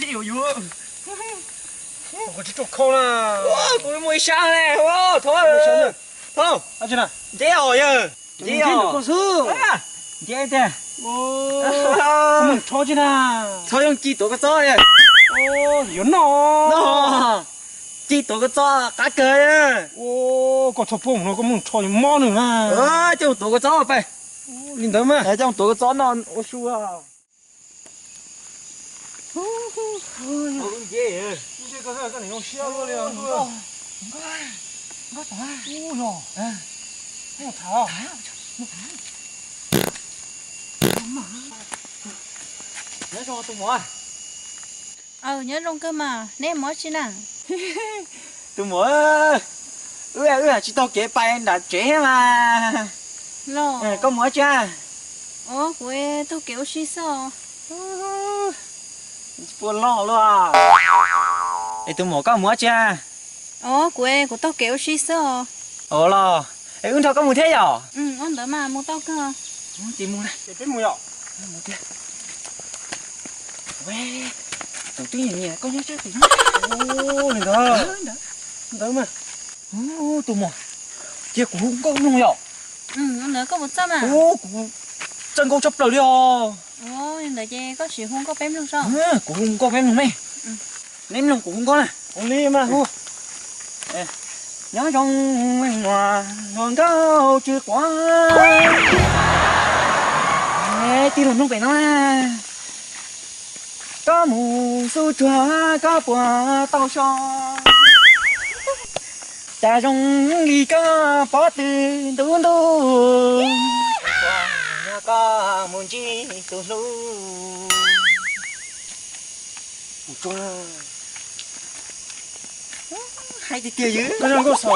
Ua, kuv muaj ib sab ne, thov, thov, nceb os yawg, nceb os, nceb tiag. Txhob yooj ci tuav koj txob yawg. Yuav noj, ci tuav koj txob qab kawg. Koj txhob pub no, koj muaj rho mob nws na. Coj tuav koj txob pais. Li ntawd mas coj tuav koj txob noj ua su. Nyob zoo tus muam. Aw, nyob zoo kawg mas, neb mus dab tsi na? Tus muam, wb, wb tsis taug kev pais nram tsev mas. Los, koj mus dab tsi? Os, kuv taug kev ua si xwb os. Puas loj luaj. Es tus muam koj mus dab tsi? Os, kuv, kuv taug kev ua si xwb os. Ua los, es wb nrog koj mus thiab yom? Ua ntawd mas mus tau kawg. Ces mus na, ces peb mus yom. Mus tiag. Tus twb nyiam nyiam koj nyob sab tim no. Ntawd, ntawd mas. Tus muam, cia kuv hu nkauj mloog yom. Ntawd koj puas txawj mas? Kuv txawj nkauj tshaj plaws li os. Ntawd ces koj sim hu nkauj peb mloog tso. Kuv hu nkauj peb mloog ne. Neb mloog kuv hu nkauj na. Ua li mas hu. Nyob zoo muaj hluas nkauj tsw quav. Tij laug mloog pem no na. Koj mus xub tsuag koj puas tau so? Cas zoo li koj pob tw ntub ntuj, yog koj mus ntsib tus hlub. Hais tiag tiag yog koj zoo nkauj xwb.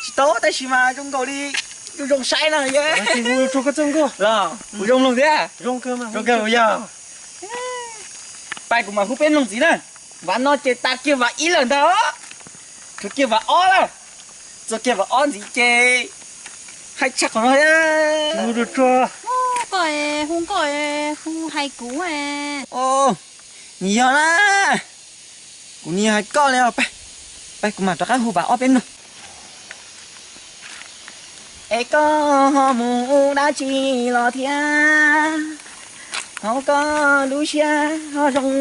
Tsis tau tab sis mas zoo nkaus li zoo saib no yog. Los kuv zoo mloog thiab. Zoo kawg yog. Pais kuv mam hu peb mloog ntxiv na. Vam no ces tas kiag vam ib lawm ntag. Tshuav kiag vam ob lawm. Txog kiag vam ob ntxiv ces hais tshaj qhov no. Koj hu nkauj, hu hais kuv. Nws yog na, kuv nws yog hais koj li os. Pais, kuv mam rov qab hu vam ob peb mloog. Es koj ho mus dab tsi los thiab? Hauv koj lub siab ho zoo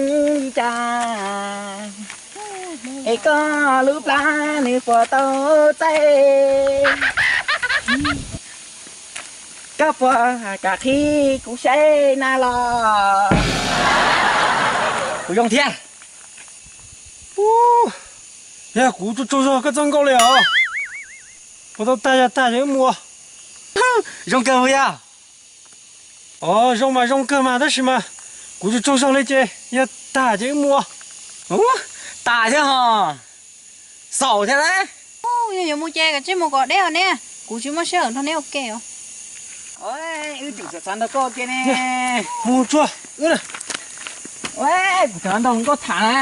li cas? Es koj lub plab nws puas tau txaij? Koj puas kam qhib kuv saib na los? Kuv zoo thiab. Yog kuv tsaug tsaug zog koj txoj nkauj li os. Puas tau tag, yog tag ces wb mus. Zoo kawg yog. Os, zoo mas zoo kawg mas tab sis mas kuv tsaug tsaug zog li ces yog tag ces wb mus. Ub, tas thiab ho. Xaus thiab na. Yog yuav mus ces kav tsij mus kom deb os ne, kuv tsis muaj sij hawm nrog neb ua ke os. Wb tseem xav nrog koj ua ke ne. Mus tsuag wb na. Kuv xav nrog koj tham na.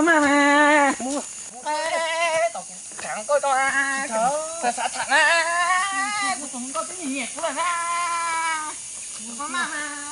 Maj mas. Tom kuv tham koj, xav tham na. Kuv tus hluas nkauj twb nyiam nyiam kuv lawm na. Maj mas.